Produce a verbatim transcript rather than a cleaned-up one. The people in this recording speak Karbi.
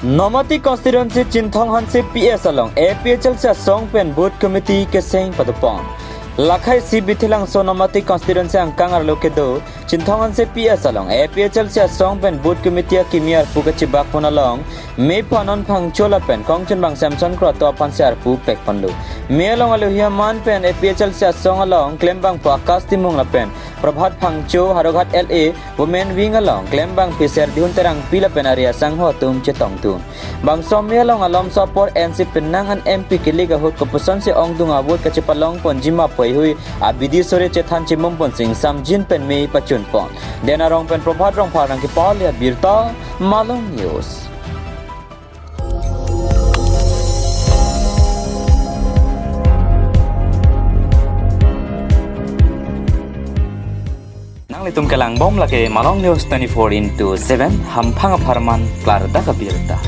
Nomati constituency Chinthong Hanse P S along A P H L C asong pen booth committee keseng padopon. Lakhai C B Thilangso Nomati constituency angkang arlo kedo Chinthong Hanse P S along A P H L C asong pen booth committee akimi arpu kachibak pon along mei phanon phangcho lapen kongchunbang Samson Kroto aphan si arpu pek ponlo. Mei along alohi aman pen A P H L C asong along klembangpo Akash Timung lapen Prabhat Phangcho, Howraghat L A Women Wing along klembangpi Serdihun Terangpi lapen ari asangho atum chetongdun. Bangso mei along alomso apor N C P nang an M P kilik ahut kopuson si ongdung a-vote kachepalong ponji ma pu heihui abidi sore chethan chimum ponsi ingsamjin pen mei pachun pon. Dena Rong pen Prabhat Rongphar nangkepale abirta, Malong News. Nanglitum kelangbom lake Malong News twenty-four into seven, hamphang apharman klardak abirta.